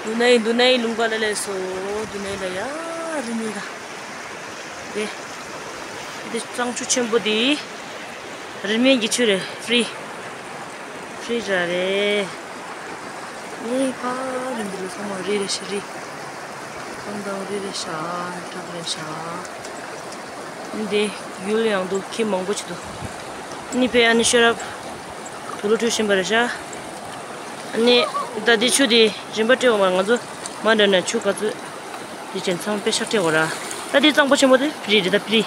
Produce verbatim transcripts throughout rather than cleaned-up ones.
འདུག་ནའི་འདུག་ནའི་ལུང་པ་ལ་ལས་སོ། འདུག་ནའི་ལ་ཡ་རི་མོ་ལ། དེ། དེ་གཙང་ཆུ་ཆེན་པོ་དེ། རི་མོའི་གི་ཆུ་རེད། ཕི་རི། ཕི་རི་ར་རེད། ངའི་ཕ་རི་འདི་ལ་ཚང་མ་རི་རེད་ཤི་རི། ཁང་དང་རི་རེད་ཤ། བྲག་རེད་ཤ། འདི་ཡུལ་ཡང་འདུག་ཁྱི་མང་པོ་ཅིག་འདུག་ནི་ཕེ་ཨ་ནི་ཤེས་རབ། དུག་ལོག་འཁྲུད་བཞིན་པ་རེད་ཤག་ཨ་ནི། ད་འདི་ཆུ་འདི་རིམ་པ་སྤྲད་འོང་མ། ང་ཚོ་མ་འདྲ་ན་ཆུ་ག་ཚོད་འདི་ཅན་ཚང་པེ་ཤག་སྤྲད་འོང་ར། ད་འདི་གཙང་པོ་ཆེན་པོ་དེ་ཕི་རི་རེད། ད་ཕི་རི།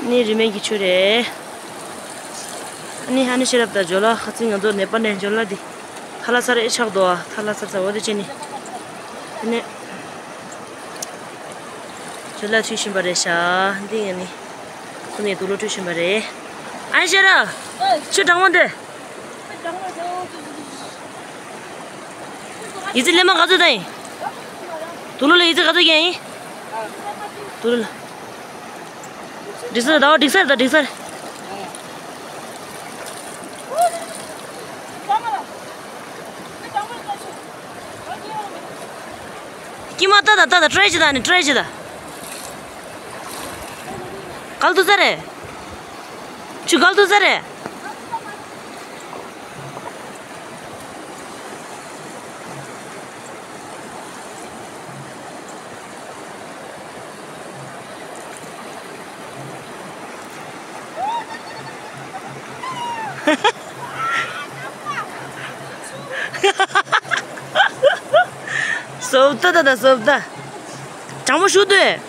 ནི་རི་མེན་གྱི་ཆུ་རེད། ཨ་ནི་ཧ་ནི་ཤེས་རབ་དང་ཇོ་ལ་ཁ་ཚིག་ང་ཚོ་ནེ་པ་ནས་ཇོ་ལ་འདི་ཐ་ལ་ཚ་རེ་ཆགས་འདུག་ཨ་ཐ་ལ་ཚ་ཚ་འོ་དེ་ཅན་ནི། ཨ་ནི། ཇོ་ལ་འཁྲུད་བཞིན་པ་རེད་ཤག་འདི་ཡིན་ནི། ཁོ་ནས་དུག་ལོག་འཁྲུད་བཞིན་པ་རེད། ཨ་ཤེ་ར། ཆུ་གྲང་མོ་འདི། ཡི་ཙི་ལེ་མ་ག་ཚོད་དང་ཡིན། དུག་ལོག་ལ་ཡི་ཙི་ག་ཚོད་ཀྱང་ཡིན། དུག་ལོག་ལ། འགྲིག་ས་རེད་ད། འགྲིག་ས་རེད་ད། འགྲིག་ས་རེད། ཀྱི་མ་ལྟ་ད་ལྟ་ད། ཊ་རའི་བྱེད་ད་ནི་ཊ་རའི་བྱེད་ད། ག་ལ་ཐུག་ས་རེད། ཆུ་ག་ལ་ཐུག་ས་རེད། སོབ་ད་ད་ད་སོབ་ད། གྲང་མོ་ཞུ་དུས།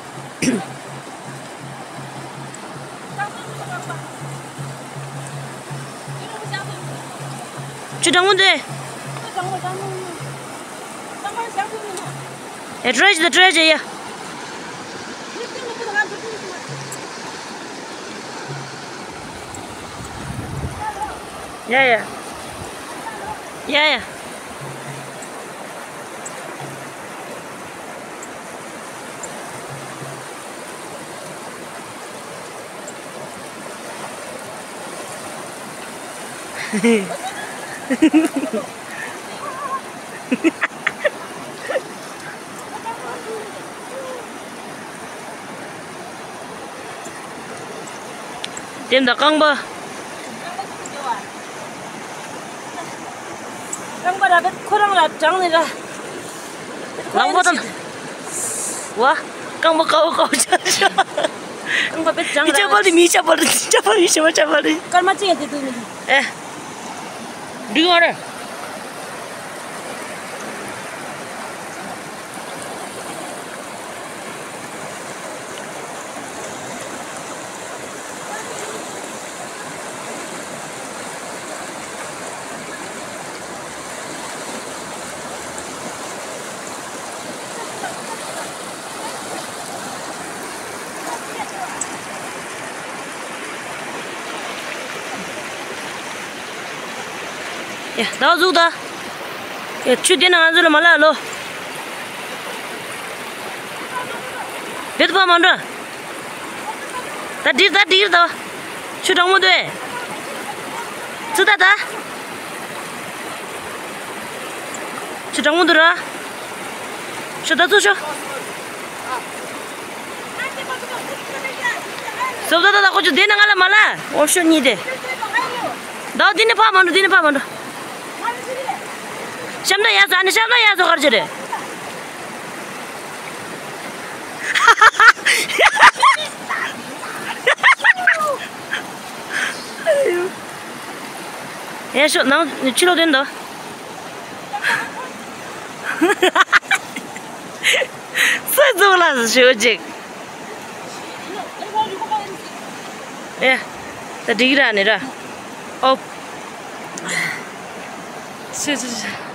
ཆུ་གྲང་མོ་འདི། ཨེ་ཊ་རའི་བྱེད་ད། ཊ་རའི་བྱེད་ཡ། ཡ་ཡ། ཡ་ཡ། དེ་འདྲ་རྐང་པ། རྐང་པ་ར་བེད་ཁོ་རང་ར་གྲང་ནི་ར། ལག་པ་དང་། ཝ། རྐང་པ་ཀའོ་ཀའོ་ཆགས་ཤག་རྐང་པ་བེད་གྲང་ར། མི་ཆ་པ་རེད། མི་ཆ་པ་རེད། ཆ་པ་རེད། ཞེ་མ་ཆ་པ་རེད། སྐར་མ་གཅིག་ཡང་དེ་འདུག་ནི། ཨེ། འགྲིག་མ་རེད། ཡ། ཟླ་བ་གཟུགས་ད། ཡ། ཆུ་དེ་ན་ང་ཚོ་ལ་མ་ལ་ལོ། བེད་པ་མ་འགྲོ། ད་འགྲིག་ད་འགྲིག་ད། ཆུ་གྲང་མོ་འདུག་ཚུ་ད་ད། ཆུ་གྲང་མོ་འདུག་ར། ཤོ་ད་ཚུ་ཤོ། སོབ་ད་ད་ད་ཁོ་ཆུ་དེ་ན་ང་ལ་མ་ལ། འོ་ཤོ་གཉིས་དེ། ད་འདི་ནས་ཕར་མ་འགྲོ། འདི་ནས་ཕར་མ་འགྲོ། ཤམ་ད་ཡ་ཟ་ནི་ཤམ་ད་ཡ་ཟོ་གར་ཅི་རེད། ཡ་ཤོ་ནང་ཕྱི་ལོགས་དོན་དུ། སུ་ཚོགས་ལ་ཞུ་ཅིག་ཨེ། ད་འགྲིག་ར་ནི་ར། ཨོ། སུ་སུ་སུ།